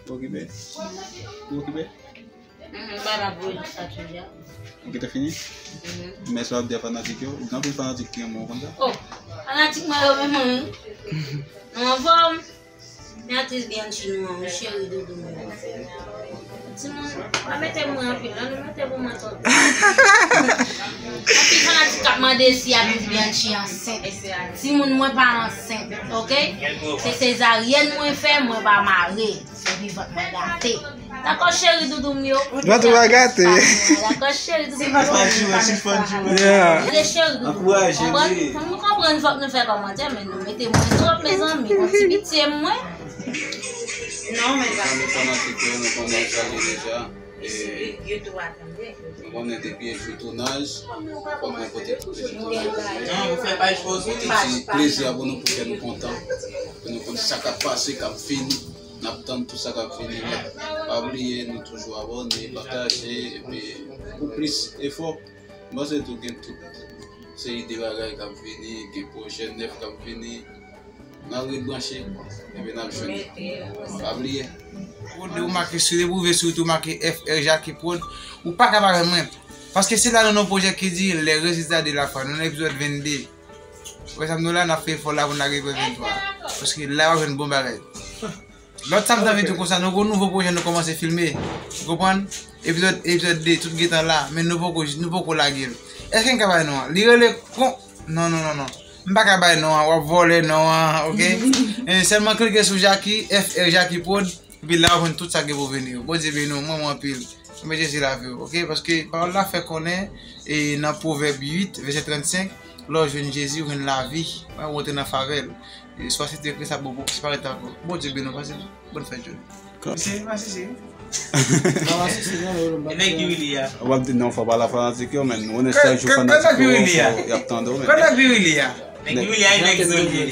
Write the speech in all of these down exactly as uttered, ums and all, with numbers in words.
Ou okipe? Ou okipe? Mhm, ba la pou sa tou ya. Ou kite fini? Mhm. Mèsi w ap di a fanatik yo. Gen anpil fanatik ki renmen w konn sa. Oh, fanatik mwen yo renmen mwen. Nou anfòm? Men aktris Bianchi nou an, wi, cheri doudou mwen. Timoun, pa mete mwen anpil, non, nou mete pou mwen twòp. Anpil fanatik k ap mande si aktris Bianchi ansent. Timoun, mwen pa ansent, oke? Se sezaryèn mwen fè, mwen pa mare. Epi vant mwen gate. Dakò, cheri doudou m yo. Vant ou pa gate. Dakò, cheri doudou m yo. Yeah. Vle cheri doudou. Ankouraje li. Konprann, nou konprann, fòk nou fè kòmantè, men nou mete mwen twòp, mezanmi. Yon ti pitye mwen. Non, men pa. Mezanmi, fanatik yo, nou konnen sa li deja. E, nou konnen depi e jou tounaj, fòk mwen pote tout peti tounaj. Non, nou fè pa ekspoze. Pote ti plezi a pou nou, pou fè nou kontan. Pou nou konn sa k ap pase, k ap vini. N ap tann tout sa k ap vini la. Pa bliye, nou toujou abòne, pataje, epi pou plis efò. M panse tou gen tout seri de bagay k ap vini, gen pwojè nèf k ap vini. N ap ret branche, epi n ap jwenn. Pa bliye. Ou de ou make sou, depi ou vle sou YouTube, ou make F R Jackie Prod, ou pa ka pa jwenn mwen. Paske se la nou nan pwojè ki di Les Résultats de la Foi, nou nan epizòd vennde. Wè sa m di w la, n ap fè efò la pou n lage epizòd venntwa. Paske la w ap jwenn bon bagay. Lòt sa m t anvi di w konsa, nou gon nouvo pwojè nou kòmanse filme. Ou konprann? Epizòd, epizòd de, tout gentan la, men nou poko, nou poko lage l. Èske n ka bay non an? Li rele kon, non, non, non, non. M pa ka bay non an, w ap vòlè non an, oke? E, sèlman klike sou Jackie, F R Jackie Prod, epi la w ap jwenn tout sa k gen pou vini yo. Bondye beni w, m renmen w anpil. Mwen Jezi lave w, oke? Paske pawòl la fè konnen, e, nan Pwovèb uit, vèsè trannsenk, lè w jwenn Jezi, ou jwenn lavi, ou antre nan favè l. E swa se te ekri sa, bon, bon, se pa ret ankò. Bondye beni w, pase bòn fèt jodi. Misye, misye, misye. Nèg ki Willy a. W ap di non, fò pa la fanatik yo, men nou konnen chak jou fanatik yo, y ap tande w, men. Nèg ki Willy a. Nèg ki Willy a, nèg Zoli.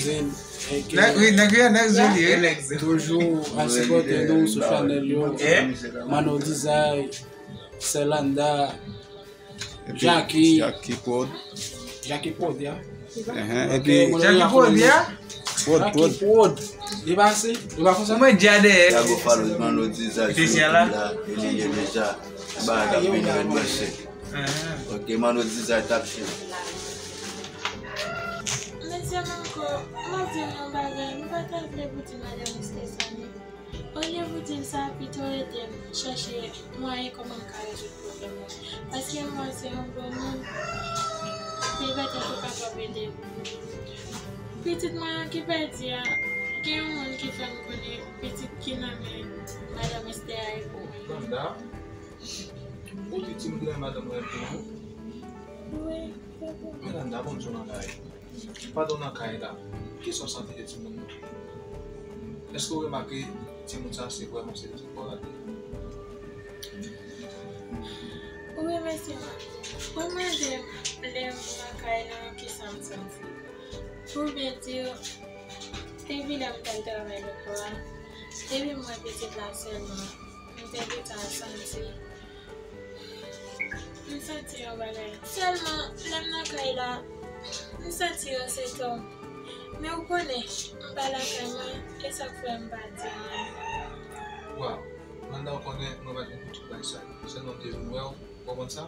Nèg, wi, nèg, wi, nèg Zoli, wi. Toujou ap sipòte nou sou chanèl yo. Mano Dizay, Selanda, Jackie. Jackie Prod. Jackie Prod, ya. Epi Jackie Prod, ya. Prod, Prod. Li pase, li pa konsa. Mwen dja dèyè. Yago Falo, Mano Dizay sou YouTube la, e li ye deja. Bagay k ap vini, ret branche. Ok, Mano Dizay t ap chile. Mesye, m ankò, m ap di nou yon bagay, m pa ta vle pou di madan Esther sa, non. Olye pou di m sa, pito ede m chèche mwayen kòman m ka rezoud pwoblèm mwen. Paske m wè se yon bon moun, li petèt ou kapab ede m. Pitit mwen an ki pèdi a, gen yon moun ki fè m konnen pitit ki nan men madan Esther a e pou mwen. Ou di timoun nan madanm mwen pou ou? Wi, papa. Miranda, bon Dye nan kay. Pandan w nan kay la, kisa w santi de timoun nan? Èske w remake timoun sa se vrèman se pitit pa w la te ye? Wi, mesye, mwen mande lè m nan kay la, kisa m santi. Pou byen di w, depi lè m t al travay lòt bò a, depi m wè pitit la sèlman, m te gentan santi, m santi yon bagay. Sèlman, lè m nan kay la, m santi yon sentòm. Men ou konnen, m pa lakay mwen, e sa k fè m pa di anyen. Waw, Manda, ou konnen mwen pa t vin pou tout bagay sa. Sèlman m te vin wè w, ou konprann sa?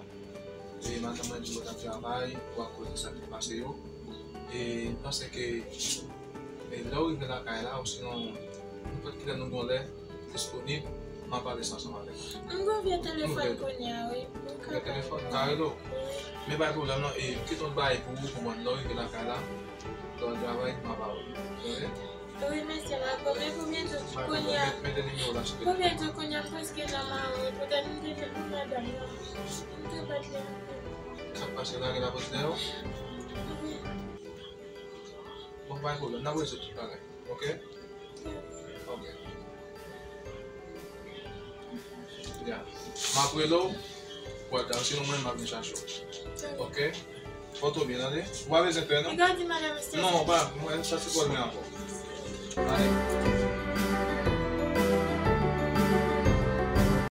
E madanm mwen di w t ap travay, ou ak koze sa ki pase yo. E m panse ke, e lè w rive lakay la, osinon, nenpòt kilè nou gon lè disponib, m ap pale sa ansanm avèk ou. M gon vye telefòn kounye a, wi. M ka pale. Vye telefòn, m ka rele w. Wi. Men pa gen pwoblèm non, e m kite yon bagay pou ou, pou mwen, lè w rive lakay la, lè w al travay, m ap ba ou. Tande? Wi, mesye, m ap bon, men pou byen di w kounye a. Mete nimewo la sou telefòn. Pou byen di w kounye a, m prèske nan mawon, wi. Poutèt m te vin pou madanm nan. M te bat li anpil. Sa k pase, lage lapoz dèyè w? Wi. Bon, pa gen pwoblèm, n ap rezoud tout bagay, ok? Ok. Ya. M ap rele w, w al travay, sinon mwen, m ap vin chache w. Ok? Pòte w byen, tande? Ou pa bezwen pè, non? Li ka di madanm Esther. Non, pa, mwen, sa se pwoblèm ankò. Ale.